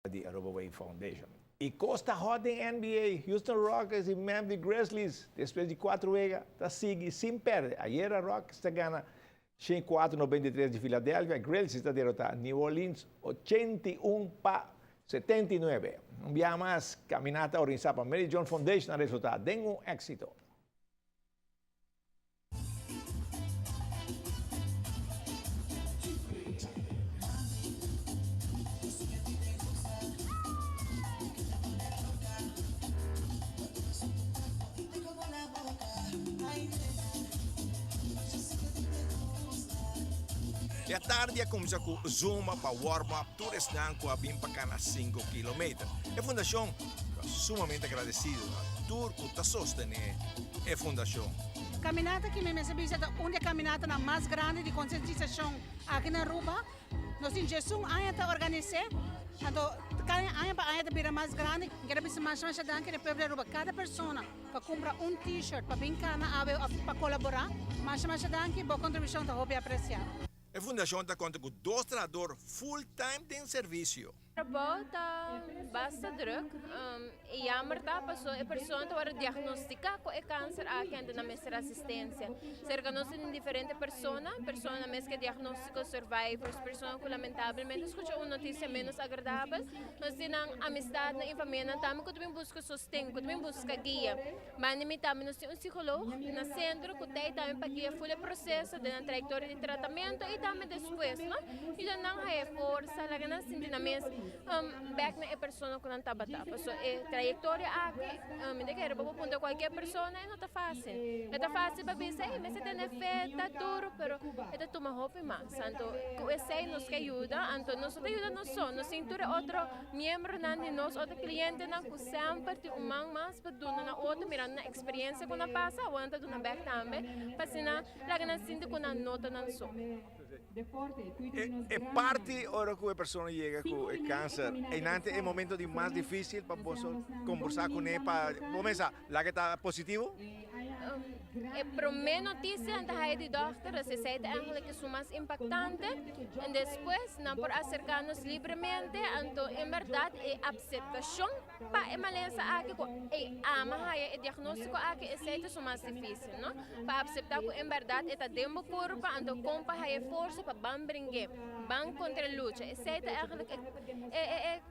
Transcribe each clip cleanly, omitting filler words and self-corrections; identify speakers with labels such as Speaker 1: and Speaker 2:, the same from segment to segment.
Speaker 1: Di Aruba Way Foundation. Y cos ta hot den NBA, Houston Rockets y Memphis Grizzlies despues di 4 wega ta sigui sin perde. Ayera Rockets ta gana 104-93 di Philadelphia, Grizzlies ta derota New Orleans 81-79. Un biaha mas, caminata organisa pa Mary Joan Foundation a resulta den un exito.
Speaker 2: E atardi a cuminsa cu Zumba pa warm up tur esnan cu a bin pa cana cinco kilometer. E fundacion ta sumamente agradecido na tur cu ta sostene e fundacion.
Speaker 3: Caminata ki mi mester bisa ta un di e caminatanan mas grandi di concientisacion aki na Aruba. Nos tin diesun aña ta organis'é, anto cada aña pa aña ta bira mas grandi. Mi kier a bisa masha masha danki na e pueblo di Aruba, cada persona ku a kumpra un t-shirt pa bin kana awe òf pa kolaborá, masha masha danki, bo kontribushon ta hopi apresiá.
Speaker 2: E fundashon ta konta ku dos trahador full time den servisio.
Speaker 4: Trabou ta basta druk i jammer ta paso e persona ta wòrdu diagnostiká ku e kanser aki anto nan mester asistensia. Serka nos tin diferente persona, persona mes ku e diagnóstiko, survivors, persona ku lamentablemente skucha un notisia ménos agradabel. Nos tin nan amistatnan i famianan tambe ku ta bin buska sosten, ku ta bin buska guia. Banda mi tambe nos tin un psicoloog na centro cu ta tambe pa guia full e proceso den nan trayectoria di tratamento y tambe despues no. Yuda nan haya forsa, laga nan sinti nan mes bek na e persona cu nan tabata. Pasobra e trayectoria aki mi ta kere bo por puntra cualkier persona e no ta facil. E ta facil pa bisa ey mester tene fe, ta duro pero e ta tuma hopi mas. Anto cu esey nos ke yuda, anto nos no ta yuda nos so, nos tin tur e otro miembronan di nos, otro clientenan cu semper tin un man mas pa duna na otro mirando nan experiencia cu nan pasa awor nan ta duna bek tambe pa asina laga nan sinti cu nan no ta nan so.
Speaker 2: E parti ora cu e persona yega cu e cancer eynan ta e momento di mas dificil pa boso combersa cune pa bo mesa laga ta positivo?
Speaker 4: E prome noticia nan ta haya di dokter es esey ta eigenlijk esun mas impactante en despues nan por acerca nos libremente anto en berdad e aceptacion Pa e malesa aki ku e ama haya e diagnóstiko aki esei ta su mas difísil, no? Pa apseptá ku en bèrdat e ta den bo kurpa, anto kon pa haya e forsa pa ban bring'é, ban kontra e lucha. Esei ta ègentlik e e e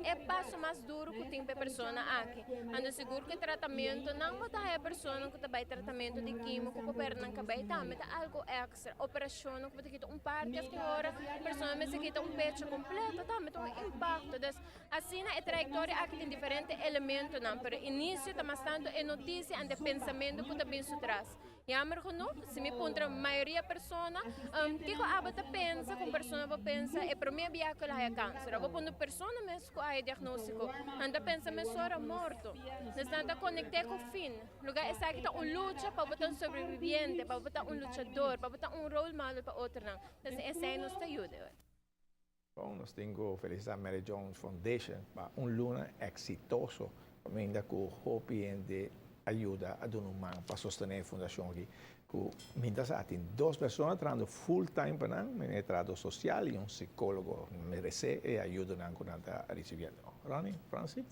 Speaker 4: e paso mas duru ku tin pa e persona aki. Anto sigur ku e tratamentonan bo ta haya personanan ku ta bai tratamentu di kimo ku por pèrdè nan kabei tambe ta algu èkstra. Operashonnan ku bo ta kita un parti òf tin ora persona mester kita un pecho kompleto tambe ta un impakto. Dus Asina e trayectoria aki tin diferente elementonan, pero inicio ta mas tanto e noticia ante pensamento cu ta bin su tras. Jammer genoeg, si mi puntra mayoria persona, kico abo ta pensa cu un persona por pensa e prome bia cu el a haya cancer? Abo pone un persona mes cu a haya diagnostico, nan ta pensa mesora morto. Nos nan ta conecte cu fin. Lugar esaki ta un lucha pa bo ta un sobreviviente, pa bo ta un luchador, pa bo ta un role model pa otronan. Entonces esey nos ta yuda.
Speaker 1: Bon, nos tin cu felicita Mary Jones Foundation pa un luna exitoso caminda cu hopi hende a yuda a duna un man pa sostene e fundacion aki cu mientras a tin dos persona trahando full time pa nan, mene trahador social y un psicologo merece e ayudonan cu nan ta ricibiendo. Ronnie, Francie?